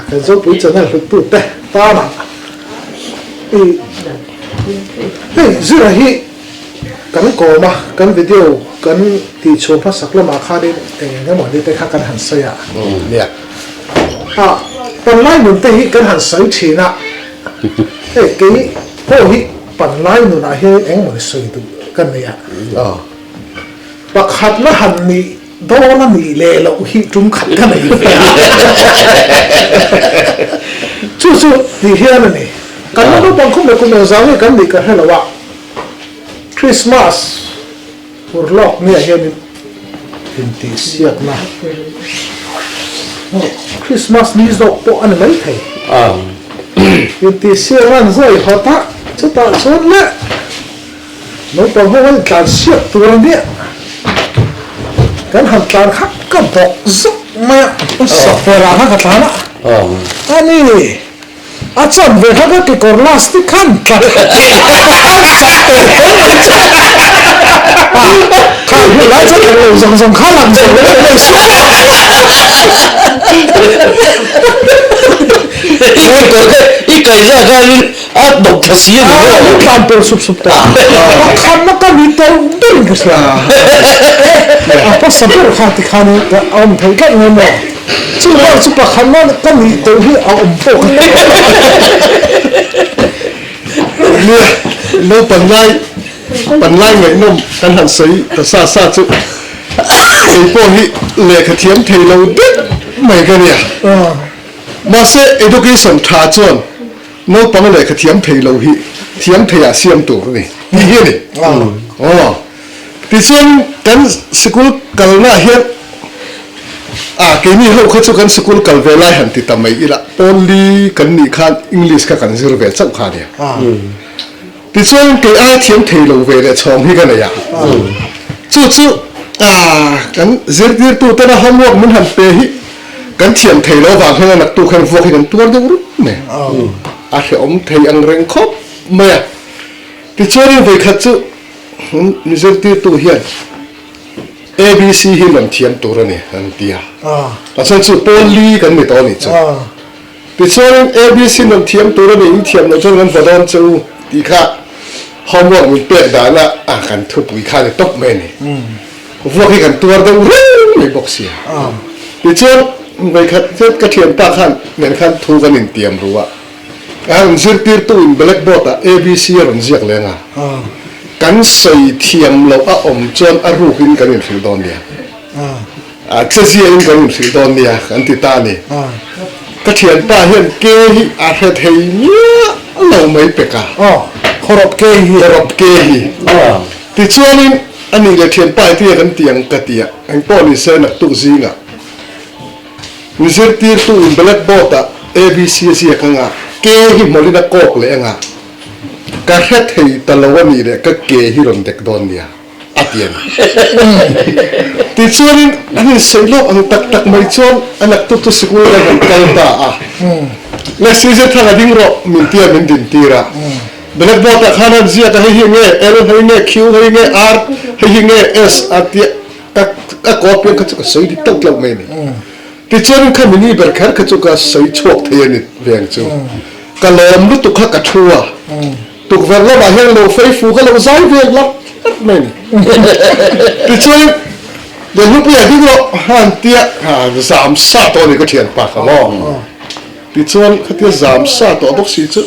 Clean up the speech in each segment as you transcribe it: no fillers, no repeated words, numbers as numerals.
Kan Zopui channel hluttute tana i hei zira hi kan kawm a, kan video kan tihchhuah hmasak lamah khanin eng eng emaw ni te kha kan han sawi a. A panlai nun te hi kan han sawi thin a, hei kei pawh hi panlai nunah hian eng emaw ni sawi duh ka nei a. Pakhatna han nih dawn a nih leh loh hi tum khat ka nei ve a. Chu chu tih hian a ni. Kan la naupang khum leh kum engzau nge kan nih ka hre lo a, Christmas urlawk niah hianin intihsiakna Christmas ni zawk pawh a ni maithei. Intihsiakna an huai hawt a, chutah chuan le Naupang ho an tlan siak tur a nia, kan han tlan kha ka bawk zuk mai a, ka sawhfer ah kha ka tlan a, a ni a chuan ve kha ka kekawr last te khan tla sak teh teh mai chu kha hun lai chuan englo zawng zawng kha lang zo lo mai suh. I kekawr kha i kaihza khanin A bawk tha si a ni maw? A tlan pel sup sup ta. A khanna ka ni tel berin ka hria. A hmasa ber kha ti khan a awm theih tlat mai maw? Chu bak chu pakhatna ka nih teuh hi a awm pawh ka hre lo. Nia, naupan lai, pan lai ngaihnawm kan han sawi ta sa sa chu kei pawh hi lehkha thiam thei lo deuh mai ka nia. Mahse education tha chuan naupang lehkha thiam thei lo hi thiam thei ah siam tur a ni tih hi a ni. Aw tichuan kan sikul kalna ah hian ah keini ho kha chu kan sikul kal ve lai han ti ta mai ila pawnli kan nih khan English kha kan zir ve chauh kha a nia. Tichuan kei ai thiam thei lo ve leh chhawng hi ka nei a, chu chu kan zirtirtu tena homework min han pe hi kan thiam thei lo vang hian a naktuk hian vuak hi kan tuar deuh rup mai a, a hrehawm thei ang reng khawp mai a. Tichuanin vawikhat chu mi zirtirtu hian ABC hi rawn thiam tur a ni an ti a, a chhan chu pawl li kan ni tawh a nih chu. Tichuanin ABC nun thiam tur a nih in thiam loh chuan kan va dawn che u tih kha homework min pek dana a kan thupui kha a ni tawp mai a ni. Vuak hi kan tuar deuh reng mai bawk sia. Tichuan vawikhat zet ka thianpa khan nen khan thu kan intiam ru a, a rawn zirtirtu in blackboard ah ABC a rawn ziak leng a, kan sawi thiam loh a awm chuan a rukin kan inhrilh dawn nia. A cheziain kan inhrilh dawn nia kan ti ta a ni. Ka thianpa hian ke hi a hre thei miah lo mai pek a. Aw, khawrawp ke hi. Khawrawp ke hi. Tichuanin a nih leh thianpa hi tinge kan ti ang ka ti a, engpawh ni se naktuk zingah mi zirtirtu in blackboard ah ABC a ziak anga ke hi hmawlhin a kawk leh anga ka hre thei ta lo a nih leh ka ke hi rawn dek dawn nia. a ti a ni. Tichuanin an insawi lawk ang tak tak mai chuan a naktuk chu sikul kan han kal ta a. Le Caesar thang a ding rawh min tia min din tir a. Blackboard ah khan an ziak a hei hi nge L, hei nge Q, hei nge R, hei hi nge S a tia ka ka kaw piang kha chu ka sawi dik tauh tauh mai a ni. Tichuanin kha mini ber kher kha chu ka sawi chhuak thei a ni veng chu. Ka lawm lutuk kha ka thu a. Tukverh lamah hian lo fei fu ka lo zai vel lap lap mai a ni. Tichuan Delhupui-ah ding rawh han tia zam sa tawh a ni ka thianpa kha maw. Tichuan khatia zam sa tawh bawk si chu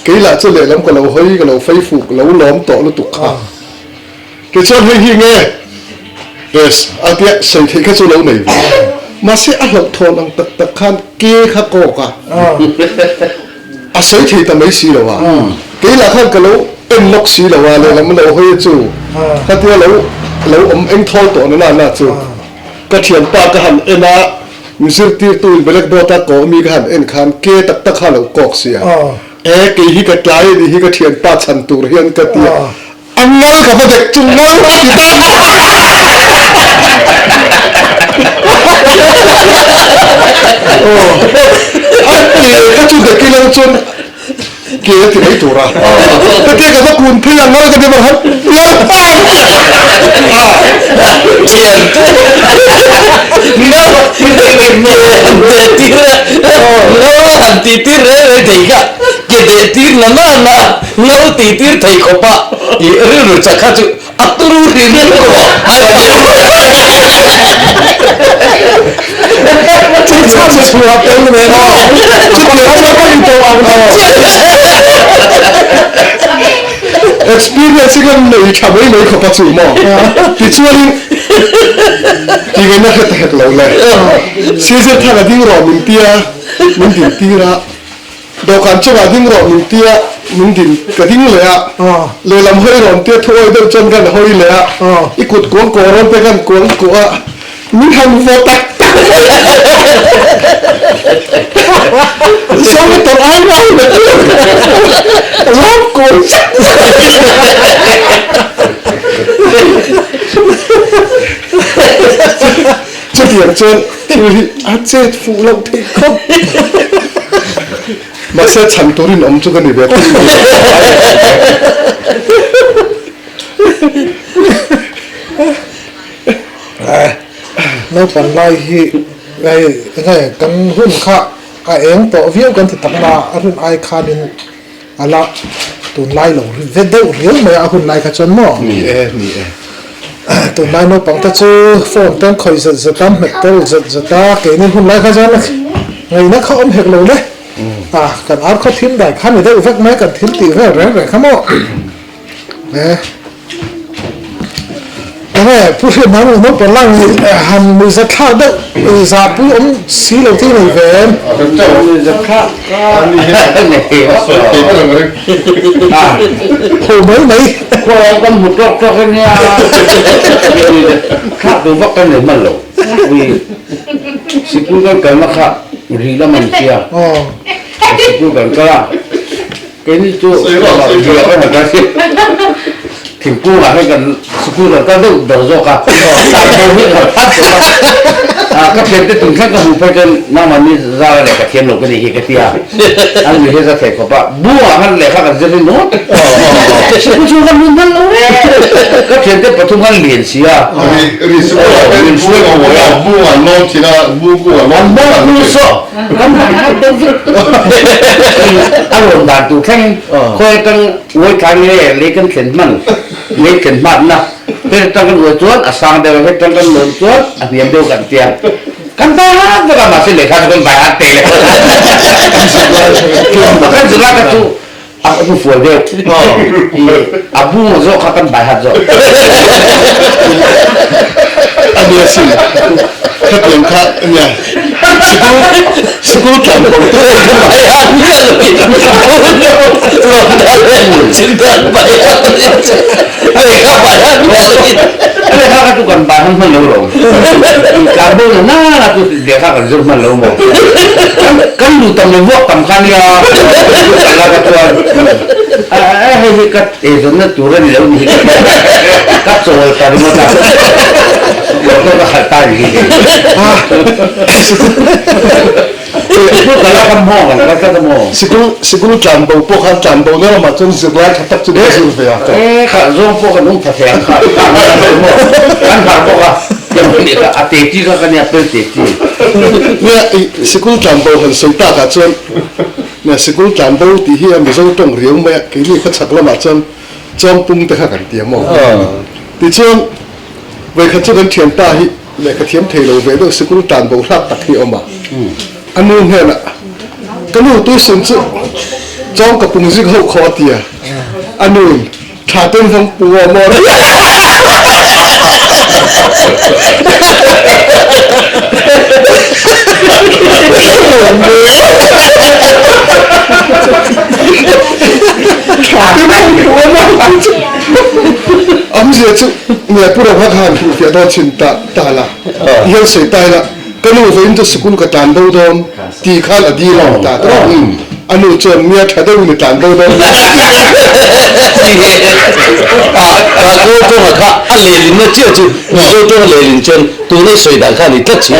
kei lah chu lehlam ka lo hawi ka lo fei fu ka lo lawm tawh lutuk kha. Tichuan hei hi nge S a tia sawi theih kha chu lo nei ve. Mahse a hlauhthawn ang tak tak khan ke kha kawk a. A sawi thei ta mai si lo a, kei lah khan ka lo en lawk si lo a, lehlam lo hawi chu khatia lo lo awm eng thawl tawh na na chu ka thianpa ka han en a, mi zirtirtu in blackboard a kawh mi ka han en khan ke tak tak kha a lo kawk si a, e kei hi ka tlai a nih hi ka thianpa chhan tur hian ka ti a, a ngal ka va dek chu ngal ka ti ta. A ke ka chu dek ilo chuan ke a ti mai tur a, ka ke ka va kun phei a ngal ka ti var han ngal pa Thian te ngal nge an te tir a ngal. tih tir reng reng thei kha ke deh tir na na na ngal tih tir thei khawp a i rilru chak kha chu a turu hrih hrih khawp a. Chu chhan chu chhuah tel ve a, chutiang chuan ka intawh ang Experience hi kan nei tha mai mai khawp a chu maw? Tichuanin tingaihna hre ta hek lo le. Caesar khan a ding rawh min tia, min din tir a. Dawhkan chungah ding rawh min tia, min din ka ding leh a. Lehlam hawi rawn tia thuawi deuh chuan kan hawi leh a. I kut kuang kuah rawn te kan kuang kuah a. Min han vaw tak tak Sawi tawrh ai mai na chu lawm kawi zet Chutiang chuan thil hi a chet fuh loh theih khawp. Mahse chhan turin awm chu ka ni ve thung. Naupang lai hi hei enge kan hun kha a eng tawh viau kan ti tak na a rin ai khanin a la tunlai lo ve deuh riau mai a a hun lai kha chuan maw? Ni e, ni e. Tunlai naupang te chu phone te an khawih zet zet a, hmet tel zet zet a, keini hun lai kha chuan ngaihna kha awm hek lo le. A kan ar khaw thim dai kha ni deuh vek mai kan thil tih vel reng reng kha maw? E. Enge Pu Hriatnam leh naupang lai han nuihzat thlak deuh zahpui awm si lo te hi nei ve em? Ho mai mai. Khuaah kan hmu tawk tawk a nia, thlak duh vak kan nei hman lo. Ui sikul kan kalna kha ri lam an tia, sikul kan kal a. Keini chu thingkungah hian kan sikul kan kal deuh ber zawk a, tlanbo hi kan phat deuh a, ka thiante tum thleng ka hmuh phei chuan nangmahni zara lehkha thiam lo ka nih hi ka ti a, an lui hi za thei khawp a, bungah khan lehkha kan zir hi nuam sikul chhung kan hmu hman lo e, ka thiante pathum khan lian si a, min hruai kawi a, an bawng saw. Kan han khat deuh vek. A rawn dan tur thleng khawi atang uai thla nge lei kan thlen hman, lei thlen hmatna hei atang kan uai chuan a sang deuh a, hei atang kan lawn chuan a hniam deuh kan tia. Kan vai hat vek a, mahse lehkha chu kan vai hat teh leh. Kan zirlai kha chu a hnufual deuh. A bung zawk kha kan vai hat zawk. A nia sin, khatiang kha a nia. Sikul, sikul tlan bo te kan vai hat miah lo in lehkha vai hat miah lo in. Lehkha kha chu kan vai hman lo lo. Tlan bo na na chu lehkha kan zir hman lo maw. Kan lu tam lo vuak tam kha nia kan la ka chuan hei hi ka eizawnna tur a ni lo ni hi ka chawl ta ringawt a motor ka khalh ta ni hi sikul ka la kam maw kan kal tlat a maw sikul sikul tlan bo pawh khan tlan bo na ramah chuan zirlai tha tak chu ka zir ve a e kha zawng pawh kan um tha thei ang kha kan har bawk a a te chi kha ka nia pel te chi. Nia i sikul tlan bo han sawi tak ah chuan nia sikul tlan bo tih hi a Mizo tawng riau mai a keini khawchhak lamah chuan chawngpung te kha kan ti a maw tichuan vawikhat chu kan thianpa hi lehkha thiam thei lo ve deuh sikul tlan bo hlak tak hi a awm a a nu hnenah ka nu tuisun chu chawng ka pung zik ho khaw a ti a a nu in Tha ten hmang pu a maw? Tha ten hmang pu a maw? Awmzia chu nge Pu Roha khan hrilhfiah dawn chhin ta ta la, ti hian sawi ta ila, ka nu vawiin chu sikul ka tlan bo dawn ti khan a dil a ni ta tawp. A nu chuan nia tha deuhin i tlan bo dawn nia. A Mizo tawnga kha a lehlinna chiah chu Mizo tawnga lehlin chuan tuna i sawi dan kha a ni tlat si.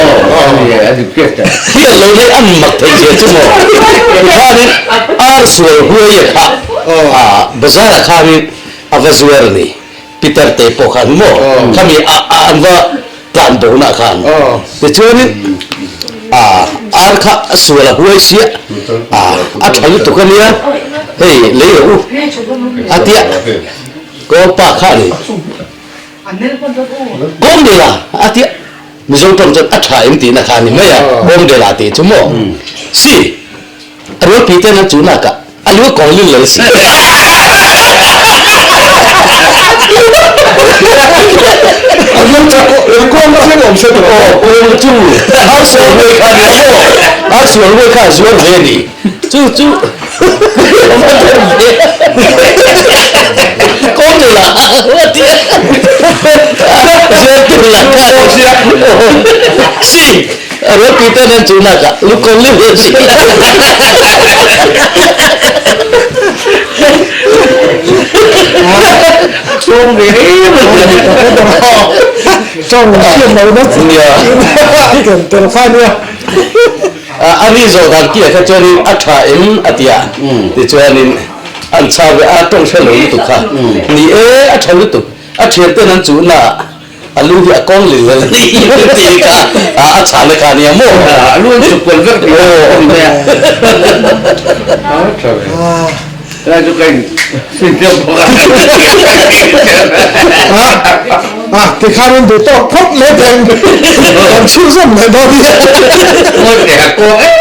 Hian lo hlei an mak theih zia chu maw? Tikhanin ar sual huai a kha bazar ah khanin a va zuar a ni. Peter te pawh khan maw khami a an va tlan bo na khan tichuanin. A ar kha a sual a huai sia a a tha lutuk a nia hei lei rawh u a tia kawlpa kha a ni Kawngdela a tia Mizo tawng chuan a tha em tihna kha a ni mai a Kawngdela tih chu maw si a rualpui ten an chuhnak ah A lu kawng lil lo si. Kawng chu ar sual huai kha nia maw? Ar sual huai kha a zuar ve ni. Chu chu kawng ni la a ti a. Zuar tur lah kha si. A ropui ten an chu nak ah lu kawng leh ve si. Chawng ve em a ni. Chawng hriat lo na ken tel kha nia. A ri zawh dan ki ah kha chuanin a tha em a ti a, tichuanin an chhak ve a tawng hre lo lutuk kha. Ni e a tha lutuk, a thian ten an chuhna ah A lu hi a kawng lil lel a ni tih kha a chhan a kha nia maw? A lu an chuk kual vek tih a ni mai a. Helai chu ka in sin tlem bawk a. A tikhan in duh tawk phawt mai thei kan chhunzawm leh dawn nia. Ngawi teh a kawng em.